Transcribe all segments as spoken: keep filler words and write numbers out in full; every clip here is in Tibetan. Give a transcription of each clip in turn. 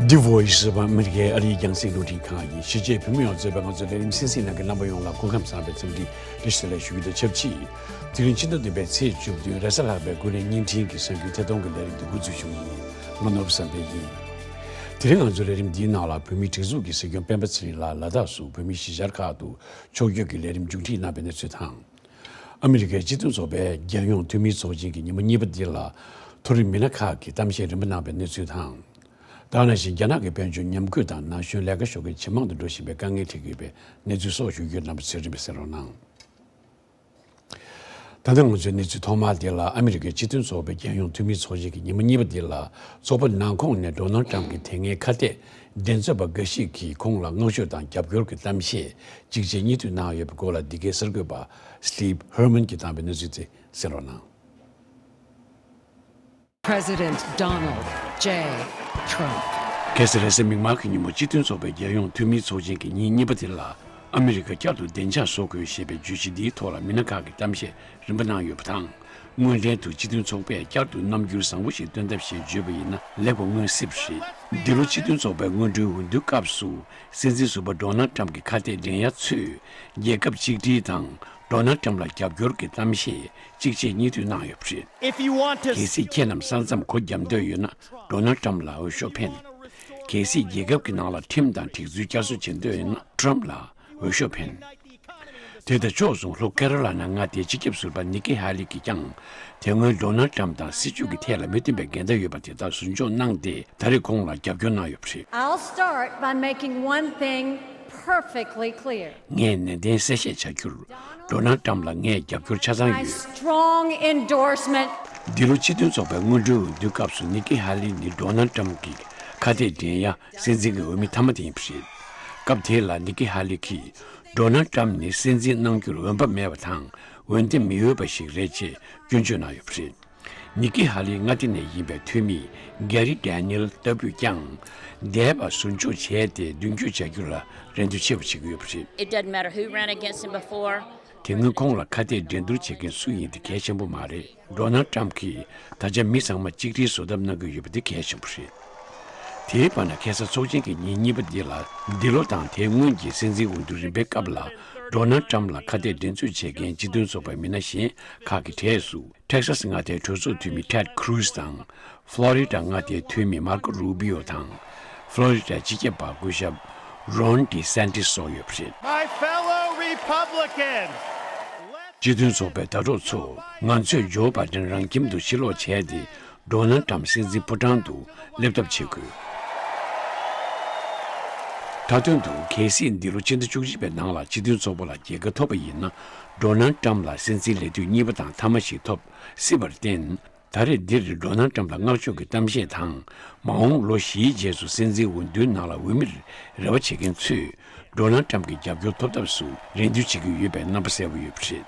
The Voice of America ཨ་རིའི་རྒྱང་སྲིང་རླུང་འཕྲིན་ཁང་ཡིན། གཞིས་བྱེས་བོད་མི་ཡོངས་གཙོས་པའི་ང་ཚོའི་ལས་རིམ་གསན་གཟིགས་གནང་མཁན་རྣམ་པ་ཡོངས་ལ་སྐུ་ཁམས་བཟང་བའི་འཚམས་འདྲི་བཀྲ་ཤིས་བདེ་ལེགས་ཞུ་རྒྱུ་དང་ཆབས་ཅིག་དེ་རིང་ཕྱི་ཟླ་བདུན་པའི་ཚེས་བཅུ་བདུན་རེས་གཟའ་ལྷག་པའི་ཀུན་གླེང་བརྙན་འཕྲིན་གྱི་གསར་འགྱུར་ཐད་གཏོང་གི་ལས་རིམ་འདི་འགོ་འཛུགས་ཞུ་གི་ཡིན། ང་ནོར་བུ་བསམ་འཕེལ་ཡིན། དེ་རིང་ང་ཚོའི་ལས་རིམ་འདིའི་ནང་ལ་བོད་མིའི་སྒྲིག་འཛུགས་ཀྱི་སྲིད་སྐྱོང་སྤེན་པ་ཚེ་རིང་ལགས་ལ་དྭགས་སུ་བོད་མིའི་གཞིས་ཆགས་ཁག་ཏུ་ཕྱོགས་བསྐྱོད་ཀྱི་ལས་རིམ་མཇུག་སྒྲིལ་གནང་བའི་གནས་ཚུལ་དང་། ཨ་མི་རི་ཀའི་སྤྱི་མཐུན་ཚོགས་པའི་རྒྱལ་ཡོངས་འཐུས་མིའི་ཚོགས་ཆེན་གྱི་ཉིན་མོ་གཉིས་པ་འདི་ལ་མཐོ་རིམ་མི་སྣ་ཁག་གིས་གཏམ་བཤད་རིམ་པ་གནང་བའི་གནས་ཚུལ་དང་། ད་ག་ནང་བཞིན་རྒྱ་ནག་གི་དཔལ་འབྱོར་ཉམས་རྒུད་དང་ན་གཞོན་ལས་ཀ་ཤོར་མཁན་ཇེ་མང་དུ་འགྲོ་བཞིན་པའི་དཀའ་ངལ་འཕྲད་ཀྱི་ཡོད་པའི་གནས་ཚུལ་སོགས་ཞུ་རྒྱུར་རྣམ་པ་ཚོས་རིམ་པས་གསན་རོགས་གནང་། ད་ལྟ་ང་ཚོའི་གནས་ཚུལ་ཐོག་མ་དེ་ལ། ཨ་མི་རི་ཀའི་སྤྱི་མཐུན་ཚོགས་པའི་རྒྱལ་ཡོངས་འཐུས་མིའི་ཚོགས་ཆེན་གྱི་ཉིན་མོ་གཉིས་པ་འདི་ལ། ཚོགས་པ་ནང་ཁོངས་ནས་ཌོ་ནལ་ཊམ་གྱི་དེ་སྔའི་ཁ་གཏད་འགྲན་རྩོད་པ་འགའ་ཞིག་གིས་ཁོང་ལ་བསྔགས་བརྗོད་དང་རྒྱབ་སྐྱོར་གྱི་གཏམ་བཤད་གཅིག་རྗེས་གཉིས་མཐུད་གནང་ཡོད་པའི་སྐོར་ལ། འདི་གའི་གསར་འགོད་པ་Steve Herman གྱིས་བཏང་བའི་གནས་ཚུལ་དེ་གསན་རོགས་གནང་། President Donald J. Trump. གེ་སར་རེས་གཟའ་མིག་དམར་གྱི་ཉིན་མོ་སྤྱི་མཐུན་ཚོགས་པའི་རྒྱལ་ཡོངས་འཐུས་མིའི་ཚོགས་ཆེན་གྱི་ཉིན་གཉིས་པ་དེ་ལ། ཨ་མི་རི་ཀ་བསྐྱར་དུ་བདེ་འཇགས་བཟོ་དགོས་ཞེས་པའི་བརྗོད་གཞི་འདིའི་ཐོག་ལ་མི་སྣ་ཁག་གིས་གཏམ་བཤད་རིམ་པ་གནང་ཡོད་པ་དང་། སྔོན་གཏན་དུ་སྤྱི་མཐུན་ཚོགས་པས་བསྐྱར་དུ་རྣམ་འགྱུར་བཟང་པོ་ཞིག་སྟོན་ཐབས་ཞེས་བརྗོད་པ་ཡིན་ན་ལེགས་པ་མངོན་སྲིད་པ་རེད། འདི་ལོ་སྤྱི་མཐུན་ཚོགས་པའི་སྔོན་འགྲོའི་འོས་བསྡུའི་སྐབས་སུ། སྲིད་འཛིན་ཟུར་པ་ཌོ་ནལ་ཊམ་གྱི་ཁ་གཏད་འགྲན་ཡ་ཚོས་རྒྱལ་ཁབ་གཅིག་སྒྲིལ་དང་། ཌོ་ནལ་ཊམ་ལ་རྒྱབ་སྐྱོར་གྱི་གཏམ་བཤད་གཅིག་རྗེས་གཉིས་མཐུད་གནང་ཡོད་པ་རེད། If you want to གལ་སྲིད་ཁྱེད་རྣམས་ས་མཚམས་སྒོ་བརྒྱབ་འདོད་ཡོད་ན། ཌོ་ནལ་ཊམ་ལ་འོས་ཤོག་འཕེན། གལ་སྲིད་རྒྱལ་ཁབ་ཀྱི་ནང་ལ་ཁྲིམས་དང་སྒྲིག་འཛུགས་བསྐྱར་གསོ་བྱེད་འདོད་ཡོད་ན། ཊམ་ལ་འོས་ཤོག་འཕེན། དེ་དང་ཕྱོགས་མཚུངས། ལྷོ་ཀེ་རོ་ལ་ན་མངའ་སྡེའི་སྤྱི་ཁྱབ་ཟུར་པ་ནི་ཀི་ཧ་ལི་གིས་ཀྱང་དེ་སྔོན་ཌོ་ནལ་ཊམ་དང་སྲིད་བྱུས་ཀྱི་ཐད་ལ་མི་མཐུན་པའི་འགལ་ཟླ་ཡོད་པ་དེ་དག་ཟུར་འཇོག་གནང་སྟེ། ད་རེས་ཁོང་ལ་རྒྱབ་སྐྱོར་གནང་ཡོད་པ་རེད། I'll start by making one thing perfectly clear. ངས་ནན་ཏན་གསལ་བཤད་བྱ་རྒྱུར། ཌོ་ནལ་ཊམ་ལ་ངས་རྒྱབ་སྐྱོར་ཆ་ཚང་My ཡོད། Strong endorsement. འདི་ལོ་སྤྱི་མཐུན་ཚོགས་པའི་སྔོན་འགྲོའི་འོས་བསྡུའི་སྐབས་སུ་ནི་ཀི་ཧ་ལི་ནི་ཌོ་ནལ་ཊམ་གྱི་ཁ་གཏད་འགྲན་ཡ་སྲིད་འཛིན་གྱི་འོས་མི་མཐའ་མ་དེ་ཡིན་པ་རེད། སྐབས་དེ་ལ་ནི་ཀི་ཧ་ལི་གིས་ཌོ་ནལ་ཊམ་ནི་སྲིད་འཛིན་གནང་རྒྱུར་འོས་འབབ་མེད་པ་དང་འོས་འདེམས་མི་འོས་པ་ཞིག་རེད་ཅེས་སྐྱོན་བརྗོད་གནང་ཡོད་པ་རེད། ནི་ཀི་ཧ་ལིའི་མངའ་སྡེ་ནས་ཡིན་པའི་འཐུས་མི་གྷེ་རི་ཌེ་ནི་ཨེལ་ལྟ་བུས་ཀྱང་འདས་པ་ཟུར་འཇོག་བྱས་ཏེ་མདུན་སྐྱོད་བྱ་རྒྱུ་ལ་རེ་འདུན་ཆེ་བ་བྱེད་ཀྱི་ཡོད་པ་རེད། It doesn't matter who ran against him before. དེ་སྔོན་ཁོང་ལ་ཁ་གཏད་འགྲན་བསྡུར་བྱེད་མཁན་སུ་ཡིན་དེ་གལ་ཆེན་པོ་མ་རེད། ཌོ་ནལ་ཊམ་གྱིས་ད་ཆ་མི་ཚང་མ་གཅིག་སྒྲིལ་བཟོ་ཐབས་གནང་གི་ཡོད་པ་དེ་གལ་ཆེན་པོ་རེད། དེའི་བར་ན་ཁ་སང་ཚོགས་ཆེན་གྱི་ཉིན་གཉིས་པ་འདི་ལ། འདི་ལོ་དང་དེའི་སྔོན་གྱི་སྲིད་འཛིན་འོས་བསྡུ་རིམ་པའི་སྐབས་ལ་ཌོ་ནལ་ཊམ་ལ་ཁ་གཏད་འགྲན་རྩོད་བྱེད་མཁན་སྤྱི་མཐུན་ཚོགས་པའི་མི་སྣ་གཞན་ཁག་གི་གྲས་སུ། ཊེག་སཱས་མངའ་སྡེའི་གྲོས་ཚོགས་འཐུས་མི་ཊེཌ་ཁུ་རུ་ཛི་དང་། ཕློ་རི་ཌ་མངའ་སྡེའི་འཐུས་མི་མར་ཀོ་རུ་པི་ཡོ་དང་། ཕློ་རི་ཌའི་སྤྱི་ཁྱབ་པ་སྐུ་ཞབས་རོན་ཌི་སན་ཊིས་སོགས་ཡོད་པ་རེད། My fellow Republicans, སྤྱི་མཐུན་ཚོགས་པའི་ཟླ་གྲོགས་ཚོ། ང་ཚོས་ཇོ་བྷའི་ཌེན་རང་ཁྱིམ་དུ་ཕྱིར་ལོག་བྱས་ཏེ། ཌོ་ནལ་ཊམ་སྲིད་འཛིན་ཕོ་བྲང་དུ་སླེབས་ཐབས་བྱེད་དགོས། མཐའ་དོན་དུ། གལ་སྲིད་འདི་ལོ་ཕྱི་ཟླ་བཅུ་གཅིག་པའི་ནང་ལ་སྤྱི་མཐུན་ཚོགས་པ་ལ་རྒྱལ་ཁ་ཐོབ་པ་ཡིན་ན། ཌོ་ནལ་ཊམ་ལ་སྲིད་འཛིན་ལས་དུས་གཉིས་པ་དང་མཐའ་མ་ཞིག་ཐོབ་སྲིད་པར་བརྟེན། ད་རེས་འདིར་ཌོ་ནལ་ཊམ་ལ་བསྔགས་བརྗོད་ཀྱི་གཏམ་བཤད་དང་། མ་འོངས་ལོ་བཞིའི་རྗེས་སུ་སྲིད་འཛིན་འོས་བསྡུའི་ནང་ལ་འོས་མིར་རེ་བ་བྱེད་མཁན་ཚོས། ཌོ་ནལ་ཊམ་གྱི་རྒྱབ་སྐྱོར་ཐོབ་ཐབས་སུ་རེ་འདུན་བྱེད་ཀྱི་ཡོད་པའི་རྣམ་པ་གསལ་པོ་ཡོད་པ་རེད།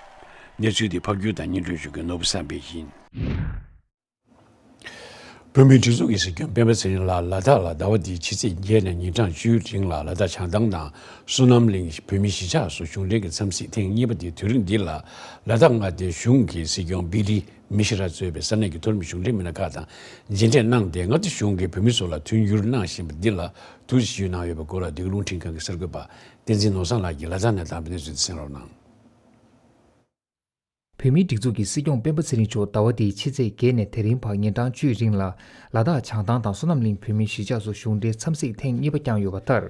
གནས་ཚུལ་འདི་ཕབ་སྒྱུར་དང་སྙན་སྒྲོན་ཞུ་མཁན་ནོར་བུ་བསམ་འཕེལ་ཡིན། བོད་མིའི་སྒྲིག་འཛུགས་ཀྱི་སྲིད་སྐྱོང་སྤེན་པ་ཚེ་རིང་ལགས་ལ་དྭགས་ལ་ཟླ་བ་འདིའི་ཕྱི་ཚེས་བརྒྱད་ནས་ཉིན་གྲངས་བཅུའི་རིང་ལ་ལ་དྭགས་བྱང་ཐང་དང་བསོད་ནམས་གླིང་བོད་མིའི་གཞིས་ཆགས་སུ་གཞུང་འབྲེལ་གྱི་འཚམས་གཟིགས་ཐེངས་གཉིས་པ་དེ། དུས་རིང་འདི་ལ་ལ་དྭགས་མངའ་སྡེའི་གཞུང་གི་སྲིད་སྐྱོང་བི་ཏི་མི་ཤི་ར་གཙོས་པའི་ས་གནས་ཀྱི་མཐོ་རིམ་གཞུང་འབྲེལ་མི་སྣ་ཁག་དང་མཇལ་འཕྲད་གནང་སྟེ། མངའ་སྡེ་གཞུང་གིས་བོད་མི་ཚོ་ལ་མཐུན་འགྱུར་གནང་བཞིན་པ་འདི་ལ་ཐུགས་རྗེ་ཆེ་ཞུས་གནང་ཡོད་པའི་སྐོར་ལ། འདི་ག་རླུང་འཕྲིན་ཁང་གི་གསར་འགོད་པ་བསྟན་འཛིན་ནོར་བཟང་ལགས་ཀྱིས་ལ་དྭགས་ནས་བཏང་བའི་གནས་ཚུལ་དེ་གསན་རོགས་གནང་། བོད་མིའི་སྒྲིག་འཛུགས་ཀྱི་སྲིད་སྐྱོང་སྤེན་པ་ཚེ་རིང་མཆོག་ཟླ་བ་འདིའི་ཕྱི་ཚེས་བརྒྱད་ནས་དེ་རིང་བར་ཉིན་གྲངས་བཅུའི་རིང་ལ་ལ་དྭགས་བྱང་ཐང་དང་བསོད་ནམས་གླིང་བོད་མིའི་གཞིས་ཆགས་སུ་གཞུང་འབྲེལ་འཚམས་གཟིགས་ཐེངས་གཉིས་པ་བསྐྱངས་ཡོད་པ་ལྟར།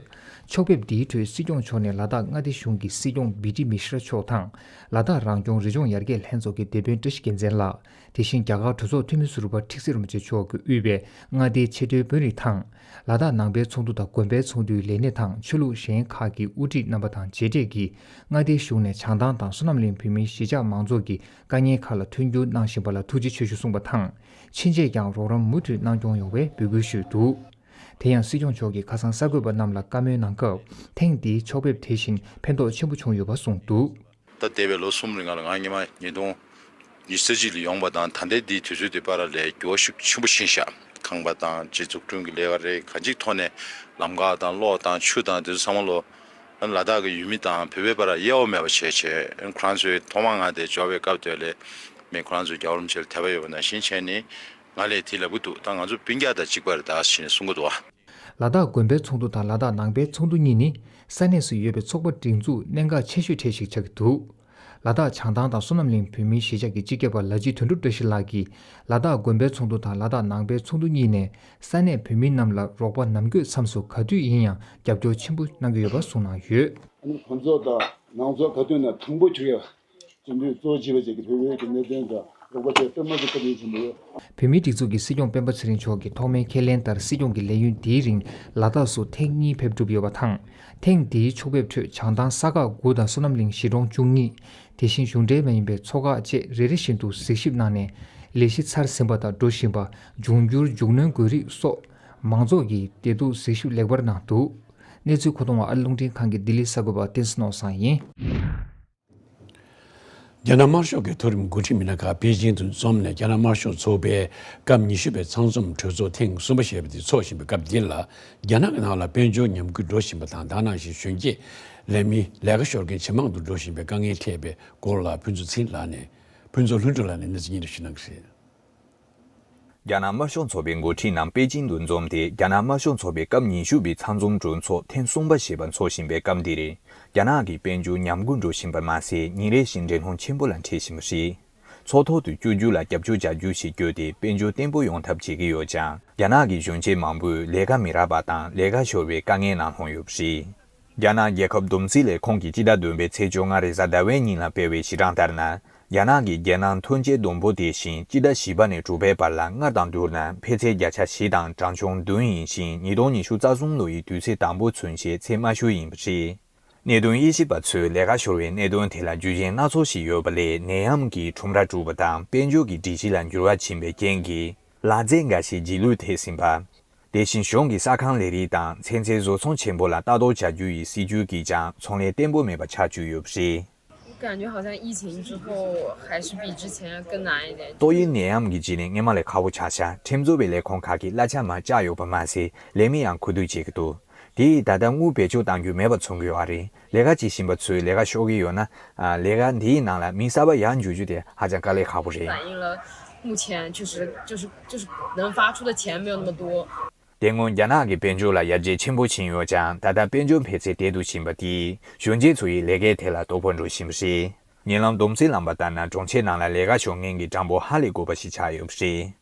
ཕྱོགས་ཕེབས་འདིའི་ཁྲོད་སྲིད་སྐྱོང་མཆོག་ནས་ལ་དྭགས་མངའ་སྡེ་གཞུང་གི་སྲིད་སྐྱོང་བི་ཏི་མི་ཤི་ར་མཆོག་དང་། ལ་དྭགས་རང་སྐྱོང་རི་ལྗོངས་ཡར་རྒྱས་ལྷན་ཚོགས་ཀྱི་སྡེ་དཔོན་བཀྲ་ཤིས་རྒྱལ་མཚན་ལགས། དེ་བཞིན་རྒྱ་གར་གྲོས་ཚོགས་འཐུས་མི་ཟུར་པ་ཁྲི་ཚེ་རིན་པོ་ཆེ་མཆོག་གིས་དབུས་པའི་མངའ་སྡེའི་ཆེས་མཐོའི་དཔོན་རིགས་དང་། ལ་དྭགས་ནང་པའི་ཚོགས་འདུ་དང་དགོན་པའི་ཚོགས་འདུའི་ལས་སྣེ་དང་ཆོས་ལུགས་གཞན་ཁག་གི་དབུ་ཁྲིད་རྣམ་པ་དང་མཇལ་འཕྲད་ཀྱིས། མངའ་སྡེའི་གཞུང་ནས་བྱང་ཐང་དང་བསོད་ནམས་གླིང་བོད་མིའི་གཞིས་ཆགས་མང་ཚོགས་ཀྱི་དཀའ་ངལ་ཁག་ལ་མཐུན་འགྱུར་གནང་བཞིན་པ་ལ་ཐུགས་རྗེ་ཆེ་ཞུ་གསུངས་པ་དང་། ཕྱིན་ཆད་ཀྱང་རོགས་རམ་མུ་མཐུད་གནང་སྐྱོང་ཡོང་བའི་འབོད་སྐུལ་ཞུས་འདུག། དེ་ཡང་སྲིད་སྐྱོང་མཆོག་གིས་ཁ་སང་གསར་འགོད་པ་རྣམས་ལ་བཀའ་མོལ་གནང་སྐབས། ཐེངས་འདིའི་ཕྱོགས་ཕེབས་དེ་བཞིན་ཕན་ཐོགས་ཆེན་པོ་བྱུང་ཡོད་པ་གསུངས་འདུག། ད་འདས་པའི་ལོ་གསུམ་རིང་ལ་ང་སྔོན་མ་ཉིས་སྟོང་ཉི་ཤུ་རྩ་གཅིག་ལ་ཡོང་བ་དང་ད་ལྟའི་འདིའི་དུས་ཚོད་འདི་བར་ལ་འགྱུར་བ་ཤུགས་ཆེན་པོ་ཕྱིན་ཤག། ཁང་པ་དང་སྤྱི་ཚོགས་སྐྲུན་གྱི་ལས་ཀ་རེད། གང་ཅིའི་ཐོག་ནས་ལམ་ཁ་དང་གློག་དང་ཆུ་དང་དེ་ཚོ་ཚང་མ་ལོ། ལ་དྭགས་ཀྱི་ཡུལ་མི་དང་བོད་པའི་བར་དབྱེ་བ་མེད་པ་བྱས་བྱས། ཁོ་རང་ཚོའི་ཐོག་མར་ང་དེ་འབྱོར་བའི་སྐབས་དེ་ལ་མི་ཁོ་རང་ཚོའི་རྒྱལ་བ་རིན་པོ་ཆེ་ལ་དད་པ་ཡོད་པ་ནང་བཞིན་བྱས་ནས་ང་ལ་དེ་ལབ་ཀྱི་འདུག། ད་ང་ཚོ་སྤུན་ཀྱག་དང་གཅིག་པ་རེད་ད་ཟེར་ནས་གསུང་གི་འདུག་བ། ལ་དྭགས་དགོན་པའི་ཚོགས་འདུ་དང་ལ་དྭགས་ནང་པའི་ཚོགས་འདུ་གཉིས་ནི་ས་གནས་སུ་ཡོད་པའི་ཚོགས་པ་སྒྲིག་འཛུགས་གནད་འགག་ཆེ་ཤོས་གྲས་ཤིག་ཆགས་ཀྱི་འདུག་ལ་དྭགས་བྱང་ཐང་དང་བསོད་ནམས་གླིང་བོད་མིའི་གཞིས་ཆགས་ཀྱི་སྤྱི་ཁྱབ་པ་ལ་སྤྱི་དོན་གྲུབ་བཀྲ་ཤིས་ལགས་ཀྱིས་ལ་དྭགས་དགོན་པའི་ཚོགས་འདུ་དང་ལ་དྭགས་ནང་པའི་ཚོགས་འདུ་གཉིས་ནས་ས་གནས་བོད་མི་རྣམས་ལ་རོགས་པ་ནམ་དགོས་མཚམས་སུ་ག་དུས་ཡིན་ཡང་རྒྱབ་སྐྱོར་ཆེན་པོ་གནང་གི་ཡོད་པ་གསུངས་གནང་ཡོད། ཨ་ནི་ཁོང་ཚོ་དང་ང་ཚོ་ག་དུས་ན་དང་པོ་གྱུར་ཡོད། སྤྱི་འཐུས་གཙོ་བོ་བྱས་པ་བཅས་ཀྱི་བོད་བོད་ཀྱི་གནད་དོན་དང་རོགས་པ་བྱས་གཏོར་མ་ཟིག་བཀའ་དྲིན་ཆེན་པོ་ཡོད། བོད་མིའི་སྒྲིག་འཛུགས་ཀྱི་སྲིད་སྐྱོང་སྤེན་པ་ཚེ་རིང་མཆོག་གིས་ཐོག་མའི་ཁས་ལེན་ལྟར་སྲིད་སྐྱོང་གི་ལས་ཡུན་འདིའི་རིང་ལ་དྭགས་སུ་ཐེངས་གཉིས་ཕེབས་གྲུབ་ཡོད་པ་དང་། ཐེངས་འདིའི་ཕྱོགས་ཕེབས་ཁྲོད་བྱང་ཐང་ས་ཁག་དགུ་དང་བསོད་ནམས་གླིང་གཞིས་གྲོང་བཅུ་གཉིས། དེ་བཞིན་གཞུང་འབྲེལ་མ་ཡིན་པའི་ཚོགས་ཁག་བཅས་རེ་རེ་བཞིན་དུ་གཟིགས་ཞིབ་གནང་ནས་ལས་གཞི་འཆར་ཟིན་པ་དང་འགྲོ་བཞིན་པ། འབྱུང་འགྱུར་མཇུག་སྣོན་དགོས་རིགས་སོགས་མང་ཚོགས་ཀྱི་བདེ་སྡུག་གཟིགས་ཞིབ་ལེགས་པར་གནང་འདུག་གནས་ཚུལ་མཁོ་གཏོང་བ་ཨ་རི་རླུང་འཕྲིན་ཁང་གི་ལྡི་ལི་གསར་འགོད་པ་བསྟན་འཛིན་ནོར་བཟང་ཡིན། རྒྱ་ནག་དམར་ཤོག་གི་མཐོ་རིམ་འགོ་ཁྲིད་མི་སྣ་ཁག་པེ་ཅིང་དུ་འཛོམས་ནས་རྒྱ་ནག་དམར་ཤོག་ཚོགས་པའི་སྐབས་ཉི་ཤུ་པའི་ཚང་འཛོམས་གྲོས་ཚོགས་ཐེངས་གསུམ་པ་ཞེས་པ་དེ་འཚོགས་བཞིན་པའི་སྐབས་འདི་ལ། རྒྱ་ནག་གི་ནང་ལ་དཔལ་འབྱོར་ཉམས་རྒུད་འགྲོ་བཞིན་པ་དང་། ད་ག་ནང་བཞིན་གཞོན་སྐྱེས་ལས་མི་ལས་ཀ་ཤོར་མཁན་ཇེ་མང་དུ་འགྲོ་བཞིན་པའི་དཀའ་ངལ་འཕྲད་པའི་སྐོར་ལ་ཕུན་ཚོགས་ཚེ་རིང་ལགས་ནས། ཕུན་ཚོགས་ལྷུན་གྲུབ་ལགས་ནས་གནས་ཚུལ་སྙན་སྒྲོན་ཞུ་གནང་གི་རེད། རྒྱ་ནག་དམར་ཤོག་ཚོགས་པའི་འགོ་ཁྲིད་རྣམས་པེ་ཅིང་དུ་འཛོམས་ཏེ། རྒྱ་ནག་དམར་ཤོག་ཚོགས་པའི་སྐབས་ཉི་ཤུ་པའི་ཚང་འཛོམས་གྲོས་ཚོགས་ཐེངས་གསུམ་པ་ཞེས་པ་འཚོགས་བཞིན་པའི་སྐབས་འདིར། རྒྱ་ནག་གི་དཔལ་འབྱོར་ཉམས་རྒུད་འགྲོ་བཞིན་པ་མ་ཟད། ཉིན་རེ་བཞིན་འགྲན་སློང་ཆེན་པོ་ལ་འཕྲད་བཞིན་པ་རེད། ཚོགས་ཐོག་ཏུ་བསྐྱོད་རྒྱུ་ལ་རྒྱབ་སྐྱོར་བྱ་རྒྱུ་ཞིག་བསྐྱོད་དེ་དཔལ་འབྱོར་བརྟན་པོ་ཡོང་ཐབས་བྱེད་ཀྱི་ཡོད་ཀྱང་། རྒྱ་ནག་གི་གཞོན་སྐྱེས་མང་པོས་ལས་ཀ་མི་རག་པ་དང་ལས་ཀ་ཤོར་བའི་དཀའ་ངལ་ནང་ལྷུང་ཡོད་པ་རེད། རྒྱ་ནག་རྒྱལ་ཁབ་བསྡོམས་རྩིས་ལས་ཁུངས་ཀྱིས་སྤྱི་ཟླ་བདུན་པའི་ཚེས་བཅོ་ལྔ་རེས་གཟའ་ཟླ་བའི་ཉིན་ལ་སྤེལ་བའི་གཞི་གྲངས་ལྟར་ན། རྒྱ་ནག་གི་རྒྱལ་ནང་ཐོན་སྐྱེད་བསྡོམས་པོ་དེ་བཞིན་སྤྱི་ཟླ་བཞི་པ་ནས་དྲུག་པའི་བར་ལ་སྔར་དང་བསྡུར་ན་འཕེལ་ཚད་བརྒྱ་ཆ་བཞི་དང་གྲངས་ཆུང་བདུན་ཡིན་ཞིང་། ཉིས་སྟོང་ཉི་ཤུ་རྩ་གསུམ་ལོ་ཡི་དུས་ཚོད་དང་པོ་ཚུན་ཆད་ཚད་དམའ་ཤོས་ཡིན་པ་རེད། གནད་དོན་དབྱེ་ཞིབ་པ་ཚོས་ལས་ཀ་ཤོར་བའི་གནད་དོན་དེ་ལ་རྒྱུ་རྐྱེན་སྣ་ཚོགས་ཤིག་ཡོད་པ་ལས། ནད་ཡམས་ཀྱིས་ཁྲོམ་ར་དཀྲུགས་པ་དང་། དཔལ་འབྱོར་གྱི་སྒྲིག་གཞི་ལ་འགྱུར་བ་ཕྱིན་པའི་རྐྱེན་གྱིས་ལག་རྩལ་འགའ་ཞིག་རྗེས་ལུས་ཐེབས་ཟིན་པ། དེ་བཞིན་གཞུང་གི་ས་ཁང་ལས་རིགས་དང་ཚན་རྩལ་བཟོ་ཚོང་ཆེན་པོ་ལ་ལྟ་རྟོག་བྱ་རྒྱུ་ཡི་སྲིད་ཇུས་ཀྱིས་ཀྱང་ཚོང་ལས་བརྟན་པོ་མེད་པ་ཆགས་བཅུག་ཡོད་པ་རེད། 我感觉好像疫情之后还是比之前更难一点。 ཏོག་དབྱིབས་ནད་ཡམས་ཀྱི་རྗེས་ནས་སྔོན་མ་ལས་ཁག་པོ་ཆགས་ཤག་ཁྲིམས་བཟོ་བའི་ལས་ཁུངས་ཁག་གིས་གླ་ཆ་མར་བཅག་ཡོད་པ་མ་ཟད། ལས་མི་ཡང་ཁུ་བསྡུ་བྱེད་ཀྱི་འདུག་དེ་ཡིས་ད་ལྟ་དངུལ་བེད་སྤྱོད་གཏང་རྒྱུ་མེད་པ་མཚོན་གྱི་ཡོད་རེད། ལས་ཀ་བྱེད་བཞིན་པ་ཚོས་ལས་ཀ་ཤོར་གྱི་ཡོད་ན། ཨ། ལས་ཀ་འདིའི་ནང་ལ་མི་གསར་པ་ཡར་འཇུག་རྒྱུ་དེ་ཧ་ཅང་དཀའ་ལས་ཁག་པོ་རེད། 反映了目前确实就是就是能发出的钱没有那么多。 དེ་སྔོན་རྒྱ་ནག་གི་དཔལ་འབྱོར་ལ་ཡར་རྒྱས་ཆེན་པོ་ཕྱིན་ཡོད་ཀྱང་། ད་ལྟ་དཔལ་འབྱོར་འཕེལ་ཚད་དལ་དུ་ཕྱིན་པ་དེས་གཞོན་སྐྱེས་ཚོ་ཡི་ལས་ཀའི་ཐད་ལ་དོ་ཕོག་འགྲོ་བཞིན་པ་རེད། ཉེ་ལམ་བསྡོམས་རྩིས་ལངས་པ་ལྟར་ན། གྲོང་ཁྱེར་ནང་ལ་ལས་ཀ་ཤོར་མཁན་གྱི་གྲངས་འབོར་ཧ་ལས་དགོས་པ་ཞིག་ཆགས་ཡོད་པ་རེད།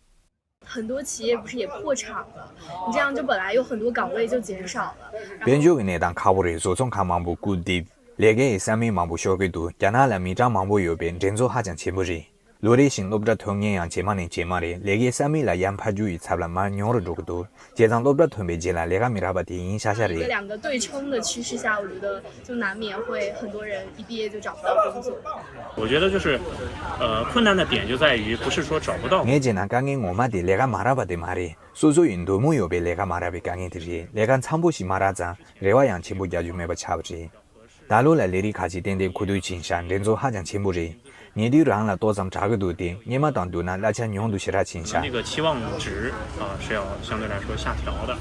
很多企业不是也破产了？你这样就本来有很多岗位就减少了。 དཔལ་འབྱོར་གྱི་གནས་སྟངས་ཁག་པོ་རེད། བཟོ་ཚོང་ཁང་མང་པོ་སྐུར་རྡིབ། ལས་ཀའི་ས་མིག་མང་པོ་ཤོར་གྱི་འདུག་རྒྱ་ནག་ལ་མི་གྲངས་མང་པོ་ཡོད་པས་འགྲན་རྩོད་ཧ་ཅང་ཆེན་པོ་རེད། ལོ་རེ་བཞིན་སློབ་གྲྭ་ཐོན་མཁན་ཡང་ཇེ་མང་ནས་ཇེ་མང་རེད། ལས་ཀའི་ས་མིག་ལ་ཡར་འཕར་རྒྱུ་ཡི་ཚབ་ལ་མར་ཉུང་རུ་འགྲོ་གི་འདུག་བྱས་ཙང་སློབ་གྲྭ་ཐོན་པའི་རྗེས་ལ་ལས་ཀ་མི་རག་པ་དེ་ཡིན་ཤག་ཤག་རེད། 一个两个对冲的趋势下，我觉得就难免会很多人一毕业就找不到工作。 我觉得就是，呃，困难的点就在于不是说找不到。 ངས་བྱས་ན་དཀའ་ངལ་ངོ་མ་དེ་ལས་ཀ་མ་རག་པ་དེ་མ་རེད། སོ་སོ་ཡི་འདོད་མོས་ཡོད་པའི་ལས་ཀ་མ་རག་པའི་དཀའ་ངལ་དེ་རེད། ལས་ཀ་འཚམ་པོ་ཞིག་མ་རག་ཙང་རེ་བ་ཡང་ཆེན་པོ་རྒྱག་རྒྱུ་མེད་པ་ཆགས་པ་རེད། ད་ལོ་ལ་ལས་རིགས་ཁག་ཅིག་ཏན་ཏན་ཁུ་བསྡུ་ཕྱིན་ཤག་འགྲན་རྩོད་ཧ་ཅང་ཆེན་པོ་རེད། ཉེ་དུས་རང་ལ་ཏོག་ཙམ་དྲག་གི་འདུག་སྟེ། སྔོན་མ་དང་བསྡུར་ན་གླ་ཆ་ཉུང་དུ་ཞེ་དྲག་ཕྱིན་ཤག 那个期望值啊是要相对来说下调的。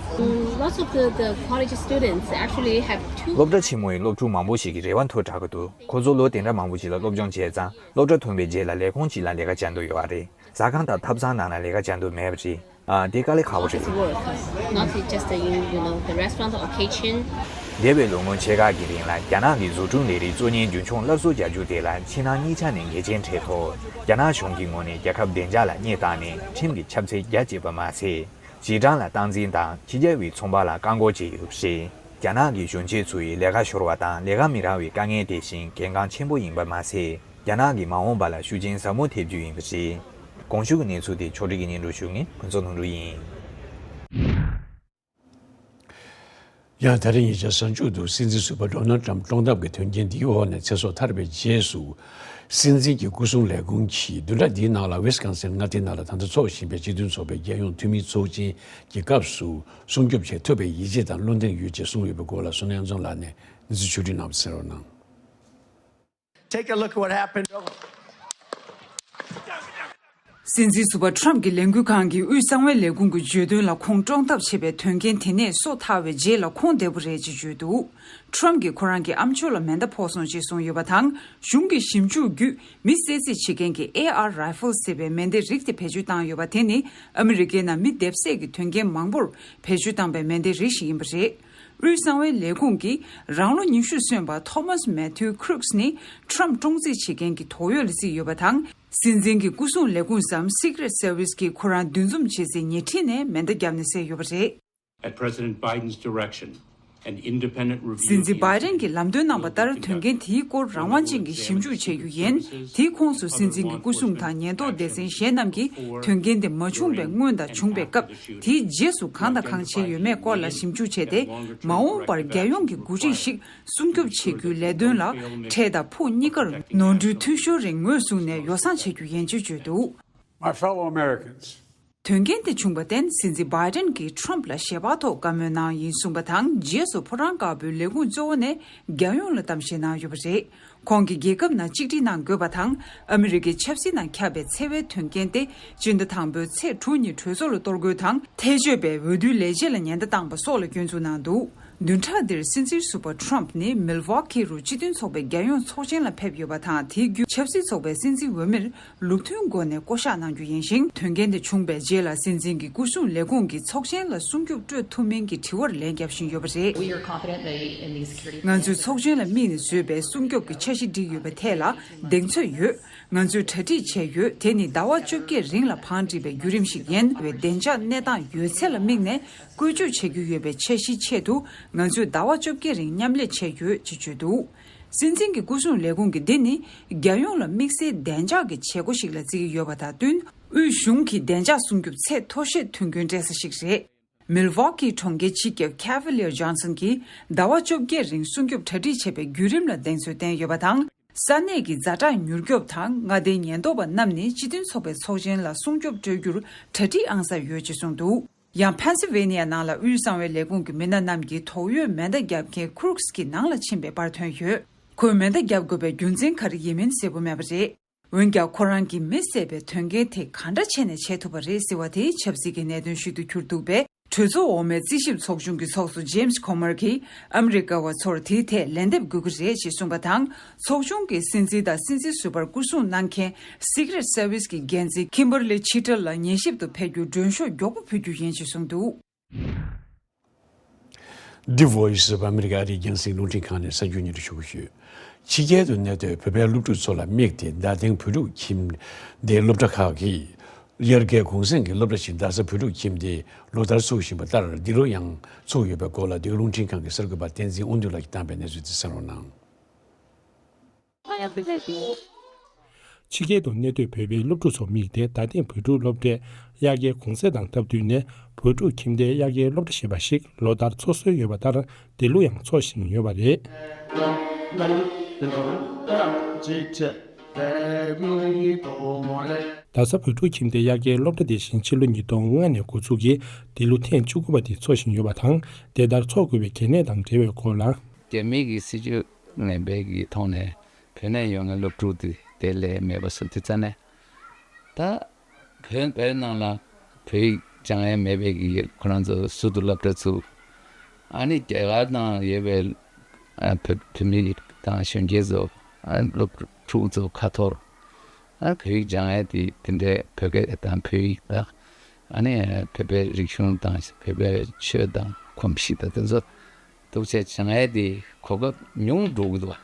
Lots of the, the college students actually have two. སློབ་གྲྭ་ཆེན་མོའི་སློབ་ཕྲུག་མང་པོ་ཞིག་གི་རེ་བ་མཐོ་དྲགས་ཀྱི་འདུག་ཁོ་ཚོ་ལོ་དེ་འདྲ་མང་པོ་ཞིག་ལ་སློབ་སྦྱོང་བྱས་ཙང་། སློབ་གྲྭ་ཐོན་པའི་རྗེས་ལ་ལས་ཁུངས་གཅིག་ལ་ལས་ཀ་བྱ་འདོད་ཡོད་པ་རེད། ཟ་ཁང་དང་ཐབ་ཚང་ནང་ལ་ལས་ཀ་བྱ་འདོད་མེད་པ་རེད། ཨ། དེ་དཀའ་ལས་ཁག་པོ་རེད། Office work, not just the, you, you know, the restaurant or kitchen. འདས་པའི་ལོ་ངོ་ཕྱེད་ཀ་གི་རིང་ལ་རྒྱ་ནག་གི་བཟོ་སྐྲུན་ལས་རིགས་གཙོ་གཉེར་རྒྱུན་འཁྱོངས་སླར་གསོ་རྒྱག་རྒྱུ་དེ་ལ་ཕྱི་ནང་གཉིས་ཆ་ནས་འགལ་རྐྱེན་འཕྲད་ཐོག་རྒྱ་ནག་གཞུང་གི་ངོས་ནས་རྒྱལ་ཁབ་བདེ་འཇགས་ལ་སྣེ་བཏང་ནས་ཁྲིམས་ཀྱི་ཁྱབ་ཚད་རྒྱ་བསྐྱེད་པ་མ་ཟད། གཞི་གྲངས་ལ་སྟངས་འཛིན་དང་ཕྱི་རྒྱལ་བའི་ཚོང་པ་ལ་བཀག་འགོག་བྱས་ཡོད་པ་རེད། རྒྱ་ནག་གི་གཞོན་སྐྱེས་ཚོ་ཡི་ལས་ཀ་ཤོར་བ་དང་ལས་ཀ་མི་རག་པའི་དཀའ་ངལ་དེ་བཞིན་གལ་འགངས་ཆེན་པོ་ཡིན་པ་མ་ཟད། རྒྱ་ནག་གི་མ་འོངས་པ་ལ་ཤུགས་རྐྱེན་ཟབ་མོ་ཐེབས་རྒྱུ་ཡིན་པ་རེད། གོང་ཞུས་ཀྱི་གནས་ཚུལ་དེ་ཕྱོགས་སྒྲིག་གིས་སྙན་སྒྲོན་ཞུ་མཁན་ཕུན་ཚོགས་ལྷུན་གྲུབ་ཡིན། ཡང་ད་རེས་ཉེ་ཆར་གཟའ་མཇུག་ཏུ་སྲིད་འཛིན་ཟུར་པ་ཌོ་ནལ་ཊམ་བཀྲོངས་ཐབས་ཀྱི་དོན་རྐྱེན་འདིའི་འོག་ནས་ཚེ་སྲོག་ཐར་བའི་རྗེས་སུ། སྲིད་འཛིན་གྱི་སྐུ་སྲུང་ལས་ཁུངས་ཀྱིས་བདུན་ཕྲག་འདིའི་ནང་ལ་ཝི་སི་ཀོན་སིན་མངའ་སྡེའི་ནང་ལ་ད་ལྟ་འཚོགས་བཞིན་པའི་སྤྱི་མཐུན་ཚོགས་པའི་རྒྱལ་ཡོངས་འཐུས་མིའི་ཚོགས་ཆེན་གྱི་སྐབས་སུ་སྲུང་སྐྱོབ་བྱེད་ཐུབ་པའི་ཡིད་ཆེས་དང་བློ་འདེངས་ཡོད་ཅེས་གསུངས་ཡོད་པའི་སྐོར་ལ་བསོད་ནམས་དབྱངས་འཛོམས་ལགས་ནས་གནས་ཚུལ་ཕྱོགས་སྒྲིག་གནང་བ་གསན་རོགས་གནང་། Take a look at what happened over. སྲིད་འཛིན་ཟུར་པ་ཁྲོམ་གྱི་ལས་འགུལ་ཁང་གིས་དབུས་གསང་བའི་ལས་ཁུངས་ཀྱི་བརྗོད་དོན་ལ་ཁོང་བཀྲོངས་ཐབས་བྱས་པའི་དོན་རྐྱེན་དེ་ནས་སོ་ཐར་བའི་རྗེས་ལ་ཁོང་བདེ་པོ་རེད་ཅེས་བརྗོད་འདུག་ཁྲོམ་གྱིས་ཁོ་རང་གི་ཨམ་ཅོག་ལ་མེ་མདའ་ཕོག་སོང་ཅེས་གསུངས་ཡོད་པ་དང་། གཞུང་གི་ཞིབ་འཇུག་བརྒྱུད་མི་བསད་རྩིས་བྱེད་མཁན་གྱི་ཨེ་ཨར་རའི་ཕལ་ཟེར་བའི་མེ་མདའི་རིགས་དེ་བེད་སྤྱོད་བཏང་ཡོད་པ་དེ་ནི་ཨ་མི་རི་ཀའི་ནང་མི་སྡེབ་བསད་ཀྱི་དོན་རྐྱེན་མང་པོར་བེད་སྤྱོད་བཏང་པའི་མེ་མདའི་རིགས་ཤིག་ཡིན་པ་རེད། དབུས་གསང་བའི་ལས་ཁུངས་ཀྱིས་རང་ལོ་ཉི་ཤུ་སོན་པ་ཐོ་མཱས་མེ་ཐིའུ་ཁྲུག་སི་ནི་ཁྲོམ་བཀྲོངས་རྩིས་བྱེད་མཁན་གྱི་དོགས་ཡོད་ལ་བརྩིས་ཡོད་པ་དང་། སྲིད་འཛིན་གྱི་སྐུ་སྲུང་ལས་ཁུངས་སམ་Secret Service གྱིས་ཁོ་རང་འདུ་འཛོམས་བྱེད་སའི་ཉེ་འཁྲིས་ནས་མེ་མདའ་བརྒྱབ་ནས་བསད་ཡོད་པ་རེད། At President Biden's direction, an independent review སྲིད་འཛིན་བྷའི་ཌེན་གྱིས་ལམ་སྟོན་གནང་བ་ལྟར། དོན་རྐྱེན་དེའི་སྐོར་རང་དབང་ཅན་གྱི་ཞིབ་འཇུག་བྱེད་རྒྱུ་ཡིན། དེའི་ཁོངས་སུ་སྲིད་འཛིན་གྱི་སྐུ་སྲུང་དང་ཉེན་རྟོག་སྡེ་ཚན་གཞན་རྣམས་ཀྱིས་དོན་རྐྱེན་དེ་མ་བྱུང་བའི་སྔོན་དང་བྱུང་བའི་སྐབས། དེའི་རྗེས་སུ་གང་དང་གང་བྱས་ཡོད་མེད་སྐོར་ལ་ཞིབ་འཇུག་བྱས་ཏེ། མ་འོངས་པར་རྒྱལ་ཡོངས་ཀྱི་འགོ་ཁྲིད་ཞིག་སྲུང་སྐྱོབ་བྱེད་རྒྱུའི་ལས་དོན་ལ་འཕྲལ་དང་ཕུགས་གཉིས་ཀར་ནོར་འཁྲུལ་འཐུས་ཤོར་རིང་ངོས་བཟུང་ནས་ཡོ་བསྲང་བྱེད་རྒྱུ་ཡིན་ཅེས་བརྗོད་འདུག My fellow Americans. དོན་རྐྱེན་དེ་བྱུང་བར་བརྟེན། སྲིད་འཛིན་བྷའི་ཌེན་གྱིས་ཁྲོམ་ལ་ཞལ་པར་ཐོག་བཀའ་མོལ་གནང་ཡིན་གསུངས་པ་དང་། རྗེས་སུ་ཕོ་བྲང་དཀར་པོའི་ལས་ཁུངས་གཙོ་བོ་ནས་རྒྱལ་ཡོངས་ལ་གཏམ་བཤད་གནང་ཡོད་པ་རེད། ཁོང་གིས་རྒྱལ་ཁབ་ནང་གཅིག་སྒྲིལ་གནང་དགོས་པ་དང་། ཨ་མི་རི་ཀའི་ཆབ་སྲིད་ནང་ཁྱབ་པའི་འཚེ་བའི་དོན་རྐྱེན་ཏེ། སྤྱི་ཟླ་དང་པོའི་ཚེས་དྲུག་ཉིན་གྲོས་ཚོགས་ལ་གཏོར་རྒོལ་དང་། ཐལ་ཆོད་པའི་འོས་བསྡུའི་ལས་བྱེད་ལ་ཉེན་བརྡ་བཏང་པ་སོགས་ལ་སྐྱོན་འཛུགས་གནང་འདུག་བདུན་ཕྲག་འདིར་སྲིད་འཛིན་ཟུར་པ་ཁྲོམ་ནི་མིལ་ཝོ་ཁི་རུ་སྤྱི་མཐུན་ཚོགས་པའི་རྒྱལ་ཡོངས་ཚོགས་ཆེན་ལ་ཕེབས་ཡོད་པ་དང་། དེའི་བརྒྱུད་ཆབ་སྲིད་ཚོགས་པའི་སྲིད་འཛིན་འོས་མིར་ལུགས་མཐུན་སྒོ་ནས་བསྐོ་གཞག་གནང་རྒྱུ་ཡིན་ཞིང་། དོན་རྐྱེན་དེ་བྱུང་བའི་རྗེས་ལ་སྲིད་འཛིན་གྱི་སྐུ་སྲུང་ལས་ཁུངས་ཀྱིས་ཚོགས་ཆེན་ལ་སྲུང་སྐྱོབ་སྤྲོད་ཐུབ་མིན་གྱི་དྲི་བར་ལན་བརྒྱབ་བཞིན་ཡོད་པ་རེད། We are confident that in these security ང་ཚོས་ཚོགས་ཆེན་ལ་དམིགས་ནས་བཟོས་པའི་སྲུང་སྐྱོབ་ཀྱི་འཆར་གཞི་བསྒྲིགས་ཡོད་པའི་ཐད་ལ་གདེང་ཚོད་ཡོད། ང་ཚོས་གྲ་སྒྲིག་བྱས་ཡོད། དེ་ནི་ཟླ་བ་བཅོ་བརྒྱད་རིང་ལ་བང་བསྒྲིགས་པའི་བརྒྱུད་རིམ་ཞིག་ཡིན། བའི་བདེ་འཇགས་གནས་སྟངས་ཡོད་ཚད་ལ་དམིགས་ནས་བཀོལ་སྤྱོད་བྱེད་རྒྱུ་ཡོད་པའི་འཆར་གཞིའི་ཆེད་དུ། ང་ཚོས་ཟླ་བ་བཅོ་བརྒྱད་རིང་མཉམ་ལས་བྱས་ཡོད་ཅེས་བརྗོད་འདུག་སྲིད་འཛིན་གྱི་སྐུ་སྲུང་ལས་ཁུངས་ཀྱིས་འདི་ནི་རྒྱལ་ཡོངས་ལ་དམིགས་བསལ་བདེ་འཇགས་ཀྱི་བྱེད་སྒོ་ཞིག་ལ་བརྩི་གི་ཡོད་པ་དང་བསྟུན། དབུས་གཞུང་གི་བདེ་འཇགས་སྲུང་སྐྱོབ་ཚད་མཐོ་ཤོས་ཐོན་ཁུལ་སྤྲད་ས་ཞིག་རེད། མིལ་ཝོ་ཀིའི་གྲོང་ཁྱེར་སྤྱི་ཁྱབ་ཁེ་ཝི་ལི་ཡར་ཇོན་སན་གྱིས་ཟླ་བ་བཅོ་བརྒྱད་རིང་སྲུང་སྐྱོབ་གྲ་སྒྲིག་བྱས་པའི་བརྒྱུད་རིམ་ལ་གདེང་ཚོད་བསྟན་ཡོད་པ་དང་། ས་གནས་ཀྱི་ཛ་དྲག་མྱུར་སྐྱོབ་དང་མངའ་སྡེའི་ཉེན་རྟོག་པ་རྣམས་ནི་སྤྱི་མཐུན་ཚོགས་པའི་ཚོགས་ཆེན་ལ་སྲུང་སྐྱོབ་སྤྲོད་རྒྱུར་གྲ་སྒྲིག་ཨང་གསར་ཡོད་ཅེས་གསུངས་འདུག་ཡང་ཕེན་སི་ཝེ་ནི་ཡ་ནང་ལ་དབུས་གསང་བའི་ལས་ཁུངས་ཀྱི་མི་སྣ་རྣམས་ཀྱིས་དོགས་ཡོད་མེ་མདའ་བརྒྱབ་མཁན་ཁུ་རུག་སི་གི་ནང་ལ་ཕྱིན་པའི་པར་ཐོན་ཡོད། ཁོས་མེ་མདའ་བརྒྱབ་དགོས་པའི་རྒྱུ་མཚན་ག་རེ་ཡིན་མིན་གསལ་པོ་མེད་པ་རེད། འོན་ཀྱང་ཁོ་རང་གིས་མི་བསད་པའི་དོན་རྐྱེན་དེ་གང་འདྲ་བྱས་ནས་བྱས་ཐུབ་པ་རེད་ཟེར་བ་དེ་ཆབ་སྲིད་ཀྱི་གནད་དོན་ཞིག་ཏུ་གྱུར་འདུག་པས། གྲོས་ཚོགས་འོག་མའི་རྩིས་ཞིབ་ཚོགས་ཆུང་གི་ཚོགས་གཙོ་ཇེམ་སི་ཁོ་མར་གྱིས་ཨ་མི་རི་ཀ་བ་ཚོར་དེའི་ཐད་ལན་འདེབས་དགོས་ཀྱི་རེད་ཅེས་གསུངས་པ་དང་། ཚོགས་ཆུང་གི་སྲིད་འཛིན་དང་སྲིད་འཛིན་ཟུར་པར་སྐུ་སྲུང་གནང་མཁན་Secret Service གྱི་འགན་འཛིན་ཁིམ་བར་ལི་ཆི་ཊལ་ལ་ཉན་ཞིབ་ཏུ་ཕེབས་རྒྱུར་མགྲོན་ཤོག་མགྱོགས་པོ་ཕུལ་རྒྱུ་ཡིན་ཅེས་གསུངས་འདུག The Voice of America ཨ་རིའི་རྒྱང་སྲིང་རླུང་འཕྲིན་ཁང་ནས་གསར་འགྱུར་སྙན་སྒྲོན་ཞུ་གི་ཡོད། ཕྱི་རྒྱལ་དུ་གནས་སྡོད་བོད་པའི་སློབ་ཕྲུག་ཚོ་ལ་དམིགས་ཏེ་རྡ་སྟེང་བོད་ཕྲུག་ཁྱིམ་སྡེའི་སློབ་གྲྭ་ཁག་གིས་དབྱར་ཁའི་གུང་སེང་གི་སློབ་གྲྭ་ཞིག་རྡ་ས་བོད་ཕྲུག་ཁྱིམ་སྡེས་ལོ་ལྟར་ཚུགས་བཞིན་པ་ལྟར་འདི་ལོ་ཡང་ཚུགས་ཡོད་པའི་སྐོར་ལ་འདི་ག་རླུང་འཕྲིན་ཁང་གི་གསར་འགོད་པ་བསྟན་འཛིན་དབང་འདུས་ལགས་ཀྱིས་བཏང་པའི་གནས་ཚུལ་དེ་གསན་རོགས་གནང་། ཕྱི་རྒྱལ་དུ་གནས་སྡོད་བོད་པའི་སློབ་ཕྲུག་ཚོ་དམིགས་ཏེ་རྡ་སྟེང་བོད་ཕྲུག་སློབ་གྲྭས་དབྱར་ཁའི་གུང་སེང་དང་སྟབས་བསྟུན་ནས་བོད་ཕྲུག་ཁྱིམ་སྡེའི་དབྱར་ཁའི་སློབ་གྲྭ་ཞེས་པ་ཞིག་ལོ་ལྟར་འཚོགས་སྲོལ་ཡོད་པ་ལྟར་འདི་ལོ་ཡང་འཚོགས་བཞིན་ཡོད་པ་རེད། རྡ་ས་བོད་ཕྲུག་ཁྱིམ་སྡེའི་དབྱར་ཁའི་སློབ་གྲྭ་དེ་བཞིན་ཕྱི་ལོ་ཉིས་སྟོང་ལྔ་ནས་འགོ་འཛུགས་ཀྱིས་འདི་ལོ་ཐེངས་བཅུ་དགུ་པ་དེ་འཚོགས་བཞིན་ཡོད་པ་དང་། དེ་ལྟར་འཚོགས་དགོས་པའི་གལ་གནད་དང་འབྲེལ་བའི་སྐོར་ལ། རྒྱ་མི་གི་སྲིད་ཇུས་ངན་པའི་གི་ཐོག་ནས་བོད་ནས་ཡོང་མཁན་སློབ་ཕྲུག་དེ་དེ་ལས་མེད་པ་བཟོ་དུས་ཙ་ནས། ད་བོད་བོད་ནང་ལ་བོད་ཡིག་སྦྱང་ཡས་མེད་པའི་གི་ཁོ་རང་ཚོ་ཟུར་དུ་སློབ་གྲྭ་ཚུགས། ཨ་ནི་རྒྱ་གར་ནང་ཡོད་པའི་ཨ་བོད་བོད་མི་དང་གཞོན་སྐྱེས་ཚོ་ཨ་སློབ་ཕྲུག་ཚོ་ཁ་ཐོར། ཨ་བོད་ཡིག་སྦྱང་ཡས་དེ་དེ་འདྲའི་བོད་སྐད་དང་བོད་ཡིག་དང་ཨ་ནི་བོད་པའི་རིག་གཞུང་དང་བོད་པའི་ཆོས་དང་གོམས་གཤིས་དང་དེ་ཚོ་འདུག་བྱས་སྦྱང་ཡས་དེ་གོ་སྐབས་ཉུང་འགྲོ་གི་འདུག་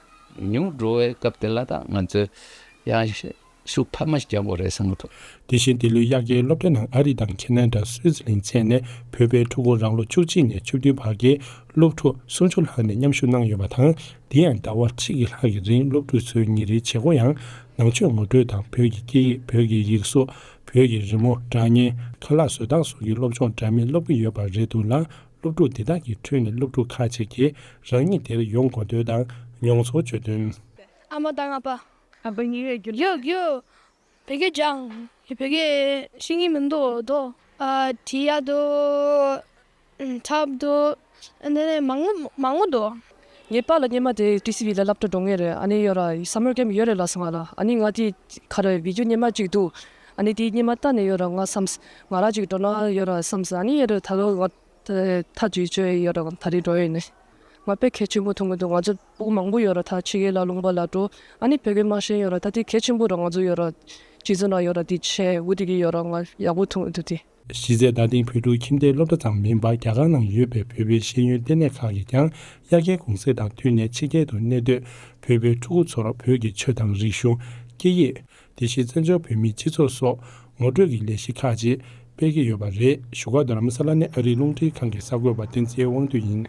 ཉུང་འགྲོ་བའི་སྐབས་དེ་ལ་ད་ང་ཚོས་ཡང་ཤུགས་འཕར་མ་ཞིག་རྒྱག་དགོས་རེད་བསམ་གྱི་འདུག་དེ་བཞིན་འདི་ལོའི་དབྱར་ཁའི་སློབ་གྲྭ་ནང་ཨ་རི་དང་ཁེ་ན་ཌ། སུའི་ཙི་ལན་བཅས་ནས་བོད་པའི་ཕྲུ་གུ་རང་ལོ་བཅུ་གཅིག་ནས་བཅུ་བདུན་བར་གྱི་སློབ་ཕྲུག་སུམ་ཅུ་ལྷག་ནས་མཉམ་ཞུགས་གནང་ཡོད་པ་དང་། དེ་ཡང་ཟླ་བ་གཅིག་གི་ལྷག་གི་རིང་སློབ་ཕྲུག་ཚོའི་ཉིན་རེའི་བྱེད་སྒོ་ཡང་ནང་ཆོས་ངོ་སྤྲོད་དང་། བོད་ཀྱི་སྐད་ཡིག་བོད་ཀྱི་ཡིག་གཟུགས། བོད་ཀྱི་རི་མོ། སྒྲ་སྙན། ཁ་ལག་བཟོ་སྟངས་སོགས་ཀྱི་སློབ་སྦྱོང་འདྲ་མིན་སློབ་ཀྱི་ཡོད་པ་རེད་འདུག་ལ། སློབ་ཕྲུག་འདི་དག་གི་ཁྲོད་ནས་སློབ་ཕྲུག་ཁག་ཅིག་གིས་རང་ཉིད་དེར་ཡོང་དགོས་འདོད་དང་མྱོང་ཚོར་བརྗོད་དོན། ཨ་མ་དང་ཨ་ཕ། ཨ་ཕ་ཉིད་ཡོད་རྒྱུ། ཡོད་རྒྱུ། བོད་སྐད་སྦྱང་། བོད་སྐད་ཤེས་ཀྱི་མི་འདུག་དོ། ཨ་བྲིས་ཡག་འདུག་འཁྲབ་འདུག་ཨ་ནི་མང་པོ་མང་པོ་འདུག་ངའི་པཱ་ལགས་སྔོན་མ་དེ་ཊི་སི་ཝི་ལ་སློབ་གྲྭ་འགྲོ་མཁན་རེད། ཨ་ནི་ཡོད་ར་སམ་མར་ཀེམ་ཡོད་རེད་ལབ་སོང་ང་ལ། ཨ་ནི་ང་དེ་ག་རེ་བི་ཌིའོ་སྔོན་མ་གཅིག་འདུག་ཨ་ནི་དེ་སྙེ་མ་བལྟས་ནས་ཡོད་ར་ང་བསམས། ང་རང་ཅིག་འགྲོ་ན་ཡོད་ར་བསམས། ཨ་ནི་ཡོད་ར་ད་ལོ་ང་ཐག་ཅིག་གཅོད་ཡོད་ར་ད་རེས་འགྲོ་ཡོད་ནས། ང་དཔེ་གལ་ཆེན་པོ་མཐོང་གི་འདུག་ང་ཚོ་སྤུ་གུ་མང་པོ་ཡོད་ར་ད་ཕྱི་རྒྱལ་ལ་ལུང་པ་ལ་འགྲོ། ཨ་ནི་བོད་སྐད་མ་ཤེས་ཡོད་ར་ད་དེ་གལ་ཆེན་པོ་ར་ང་ཚོ་ཡོད་ར། སྤྱི་ཚོགས་ནང་ཡོད་ར་དེ་བྱས་འུ་དེ་གི་ཡོད་ར་ང་ཡག་པོ་མཐོང་གི་འདུག་དེ། གཞི་རྩའི་རྡ་སྟེང་བོད་ཕྲུག་ཁྱིམ་སྡེའི་སློབ་གྲྭ་ཙམ་མིན་པར་རྒྱ་གར་ནང་ཡོད་པའི་བོད་པའི་ཤེས་ཡོན་ལྟེ་གནས་ཁག་གིས་ཀྱང་དབྱར་ཁའི་གུང་སེང་དང་བསྟུན་ནས་ཕྱི་རྒྱལ་དུ་གནས་སྡོད་བོད་པའི་ཕྲུ་གུ་ཚོར་བོད་ཀྱི་ཆོས་དང་རིག་གཞུང་། སྐད་ཡིག་དེ་བཞིན་བཙན་བྱོལ་བོད་མིའི་སྤྱི་ཚོགས་སོགས་ངོ་སྤྲོད་ཀྱི་ལས་གཞི་ཁག་ཅིག་སྤེལ་གྱི་ཡོད་པ་རེད། བཞུགས་སྒར་རྡ་རམ་ས་ལ་ནས་ཨ་རིའི་རླུང་འཕྲིན་ཁང་གི་གསར་འགོད་པ་བསྟན་འཛིན་དབང་འདུས་ཡིན།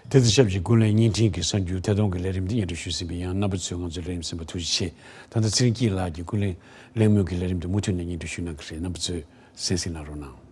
དེ་དང་ཆབས་ཅིག་ཀུན་གླེང་བརྙན་འཕྲིན་གྱི་གསར་འགྱུར་ཐད་གཏོང་གི་ལས་རིམ་འདི་སྙན་སྒྲོན་ཞུས་ཟིན་པ་ཡིན། རྣམ་པ་ཚོས་ང་ཚོའི་ལས་རིམ་གསན་པར་ཐུགས་རྗེ་ཆེ། ད་ལྟ་ཚེ་རིང་སྐྱིད་ལགས་ཀྱིས་ཀུན་གླེང་གླེང་མོལ་གྱི་ལས་རིམ་འདི་མུ་མཐུད་ནས་སྙན་སྒྲོན་ཞུ་གནང་གི་རེད། རྣམ་པ་ཚོས་གསན་གཟིགས་གནང་རོགས་གནང་།